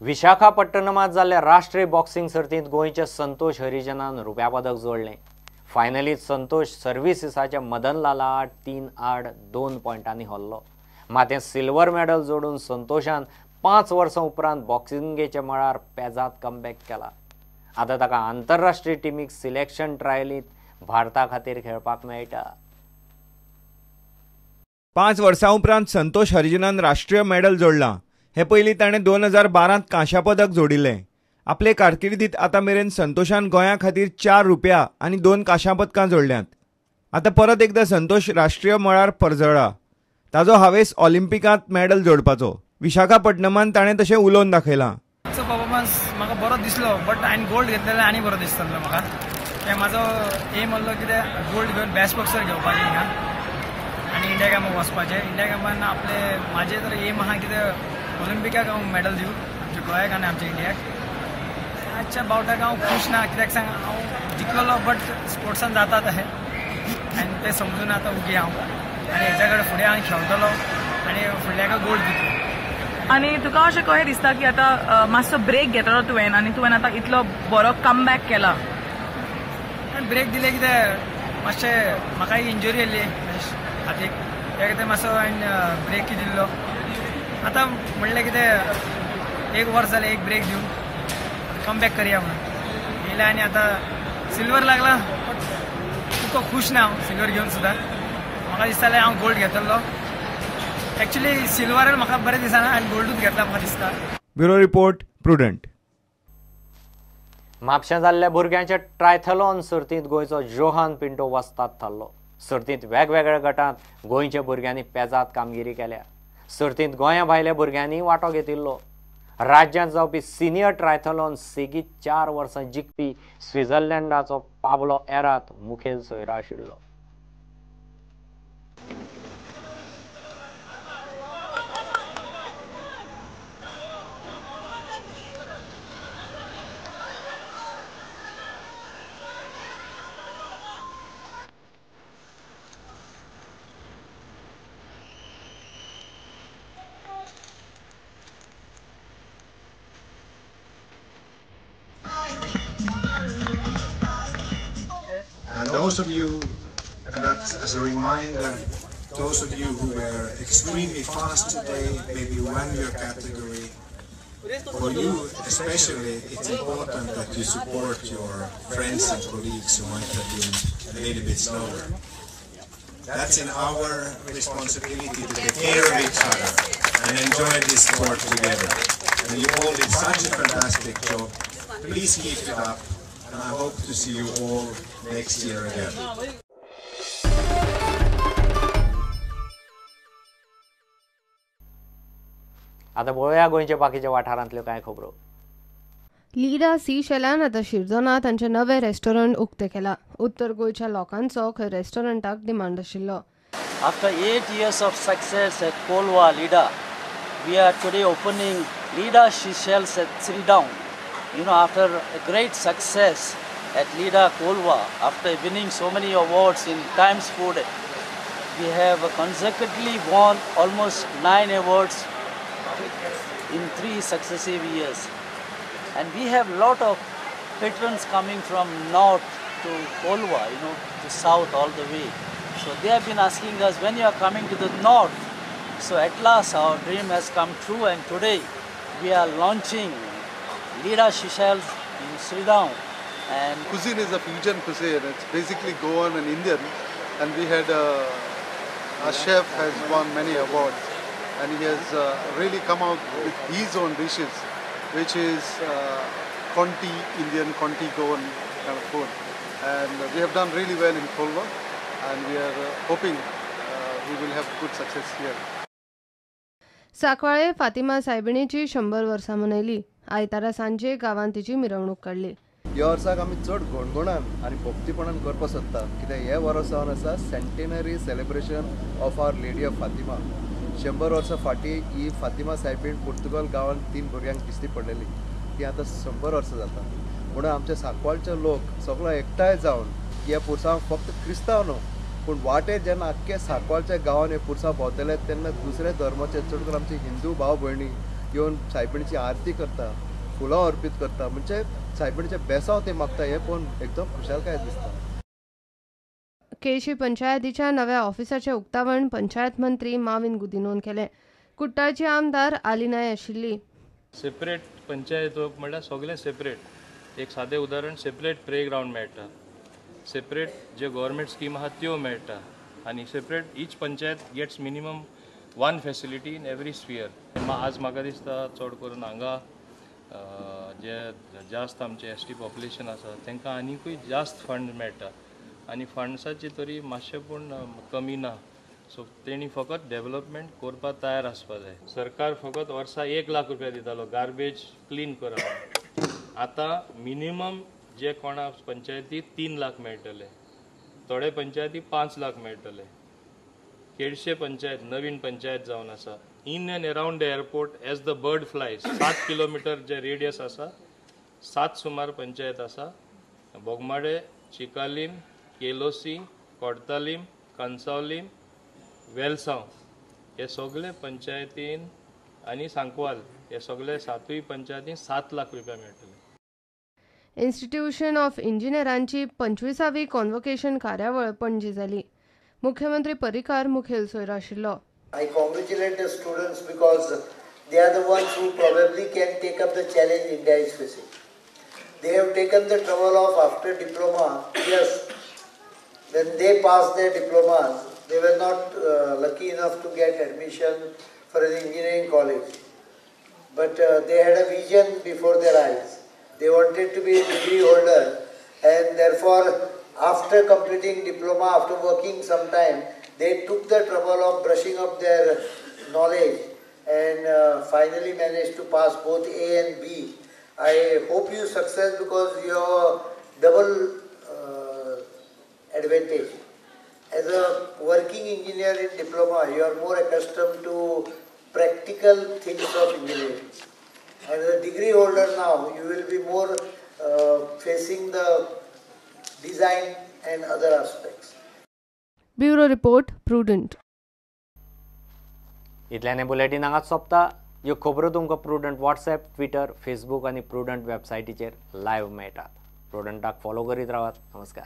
विशाखापट्टणमात जाल्ल्या राष्ट्रीय बॉक्सिंग सर्तींत गोंयच्या संतोष हरिजनान रुप्या पदक जोडलें. फायनलीत संतोष सर्व्हिसीसाच्या मदनलाला आड 3-2 पॉयंटांनी हरलो. मातें सिल्वर मेडल जोडून संतोषान 5 वर्सां उपरांत बॉक्सिंगेच्या मळार पेजात कमबॅक केला. आतां ताका आंतरराष्ट्रीय टिमीक सिलेक्शन ट्रायलींत भारता खातीर खेळपाक मेळटा. 5 वर्सां उपरांत संतोष हरिजनान राष्ट्रीय मेडल जोडलां. हे पयलीं ताणें 2012 कांश्या पदक जोडिल्लें. आपले कारकिर्दीत आतां मेरेन संतोषान गोंया खातीर 4 रुपया आनी 2 कांश्या पदकां जोडल्यांत. आतां परत एकदां संतोष राष्ट्रीय मळार परजळ्ळा. ताजो हावेस ऑलिम्पिकांत मेडल जोडपाचो. विशाखापट्टणमान ताणें तशें उलोवन दाखयलां. परफॉर्मन्स म्हाका बरो दिसलो, बट हांवें गोल्ड घेतलेलें आनी बरो दिसतलो म्हाका. तें म्हाजो एम आहलो कितें गोल्ड घेवन बेस्ट बॉक्सर घेवपाचें हिंगा आनी इंडिया कॅम्पाक वचपाचें. इंडिया कॅम्पान आपले म्हाजें तर एम आहा कितें ऑलिम्पिकाक हांव मॅडल दिवं आमच्या गोंयाक आनी आमच्या इंडियाक. आजच्या बावटाक हांव खूश ना, कित्याक सांग हांव जिखलेलो बट स्पोर्ट्सान जाता तशें आनी तें समजून आतां उगी हांव आनी हेच्या कडेन फुडें हांव खेळटलो आनी फुडल्याक गोल्ड दितलो. आनी तुका अशें कशें दिसता की आतां मातसो ब्रेक घेतलो तुवें आनी तुवें आतां इतलो बरो कमबॅक केला? ब्रेक दिले कितें मातशें म्हाका एक इंजरी येयल्ली हातीक, त्या कितें मातसो हांवें ब्रेक दिल्लो. आतां म्हणलें कितें 1 वर्स जालें एक ब्रेक दिवन कमबॅक करया म्हणून येयलें आनी आतां सिल्वर लागला. बट तुका खूश ना हांव सिल्वर घेवन सुद्दां. म्हाका दिसतालें हांव गोल्ड घेतलो. एक्चुअली सिल्वर म्हाका बरें दिसना आनी गोल्डूच घेतला म्हाका दिसता. Bureau report, Prudent. म्हापशें जाल्ल्या भुरग्यांच्या ट्रायथलॉन सर्तींत गोंयचो जोहान पिंटो वस्ताद थारलो. सर्तींत वेगवेगळ्या गटांत गोंयच्या भुरग्यांनी पेजात कामगिरी केल्या. सर्तींत गोंया भायल्या भुरग्यांनी वांटो घेतिल्लो. राज्यांत जावपी सिनियर ट्रायथलॉन सेगीत 4 वर्सां जिखपी स्वित्झर्लंडाचो पाब्लो एरात मुखेल सोयरो आशिल्लो. Those of you, and that's as a reminder, those of you who were extremely fast today, maybe won your category, for you especially, it's important that you support your friends and colleagues who might have been a little bit slower. That's in our responsibility to take care of each other and enjoy this sport together. And you all did such a fantastic job. Please keep it up. And I hope to see you all next year again. आता पळोवया गोंयच्या बाकीच्या वाठारांतल्यो कांय खबरो. लिडा C शेलान आतां शिरदोना तांचें नवें रेस्टॉरंट उक्तें केलां. उत्तर गोंयच्या लोकांचो खंय रेस्टॉरंटाक डिमांड आशिल्लो. After 8 years of success at Colva Lida, we are today opening Lida Seychelles at Sridown. You know, after a great success at Lida Colva, after winning so many awards in Times Food, we have consecutively won almost 9 awards in 3 successive years. And we have a lot of patrons coming from north to Colva, you know, to south all the way. So they have been asking us, when you are coming to the north? So at last our dream has come true, and today we are launching Lida Seychelles in Sridown. And cuisine is a fusion cuisine. It's basically Goan and Indian, and we had a chef has won many awards, and he has really come out with his own dishes, which is Conti Indian, Conti Goan kind of food. And we have done really well in Colva, and we are hoping we will have good success here. Sancoale Fatima सायबिणीची 100 वर्सां मनयली. आयतारा सांजे गांवांत तिची मिरवणूक काडली. ह्या वर्साक आमी चड घणघणान आनी भक्तीपणान करपाक सोदता, कित्याक हे वर्स जावन आसा centenary celebration of our lady of Fatima. 100 वर्सां फाटीं ही फातिमा सायबीण पुर्तुगाल गांवांत 3 भुरग्यांक दिश्टी पडलेली, ती आतां 100 वर्सां जाता. म्हणून आमचे सांकवाळचे लोक सगळो एकठांय जावन हे पुरसांव फक्त क्रिस्तांव न्हू पूण वाटेर जेन्ना आख्खे सांकवाळच्या गांवांत हे पुरसांव भोंवतले तेन्ना दुसऱ्या धर्माचे चड करून आमचे हिंदू भाव भयणी येवन सायबिणीची आरती करता, फुलां अर्पीत करता, म्हणजे सायबिणीचें बेसांव ते मागता, हें पळोवन एकदम खुशालकाय दिसता. केळशी पंचायतीच्या नव्या ऑफिसाचें उक्तावण पंचायत मंत्री माविन गुदिनोन केलें. कुट्टाळची आमदार आलिनाय आशिल्ली. सेपरेट पंचायत म्हणल्यार सगळें सेपरेट. एक सादें उदाहरण, सेपरेट प्ले ग्रावंड मेळटा, सेपरेट जे गव्हर्मेंट स्कीम आहा त्यो मेळटा आनी separate each panchayat gets minimum one facility in every sphere. आज म्हाका दिसता चड करून हांगा जे जास्त आमचे एस टी पॉप्युलेशन आसा तांकां आनिकूय जास्त फंड मेळटा आनी फंड्साची तरी मातशें पूण कमी ना. सो तेणी फकत डेवलपमेंट करपाक तयार आसपा जाय. सरकार फकत वर्सा 1 लाख रुपया दितालो गार्बेज क्लीन करप, आतां मिनिमम जे कोणा पंचायती 3 लाख मेळटले, थोडे पंचायती 5 लाख मेळटले. केळशे पंचायत नवीन पंचायत जावन आसा. In and around the airport as the bird flies 7 kilometre J radius आसा, 7 सुमार पंचायत आसा. बोगमाडे, चिकालीम, केलोसी, कोडतालीम, कंसावलीम, वेलसांव हे सगळे पंचायतीन आनी सांकवाल हे सगळे 7 पंचायतीन 7 लाख रुपया मेळटले. इन्स्टिट्यूशन ऑफ इंजिनियरांची 25वी कॉन्वोकेशन कार्यावळ पणजी जाली. मुख्यमंत्री पर्रीकार मुखेल सोयरो आशिल्लो. I congratulate the students because they are the ones who probably can take up the challenge India is facing. They have taken the trouble of after diploma. Yes, when they passed their diplomas, they were not lucky enough to get admission for an engineering college. But they had a vision before their eyes. They wanted to be a degree holder, and therefore after completing diploma, after working some time, they took the trouble of brushing up their knowledge and finally managed to pass both A and B. I hope you success because you have double advantage. As a working engineer in diploma, you are more accustomed to practical things of engineering. And as a degree holder now, you will be more facing the design and other aspects. Bureau report, Prudent. इतल्याने bulletin हांगाच सोंपता. ह्यो खबरो तुमकां Prudent WhatsApp, Twitter, Facebook आनी Prudent वेबसायटीचेर live मेळटात. प्रुडंटाक फॉलो करीत रावात. नमस्कार.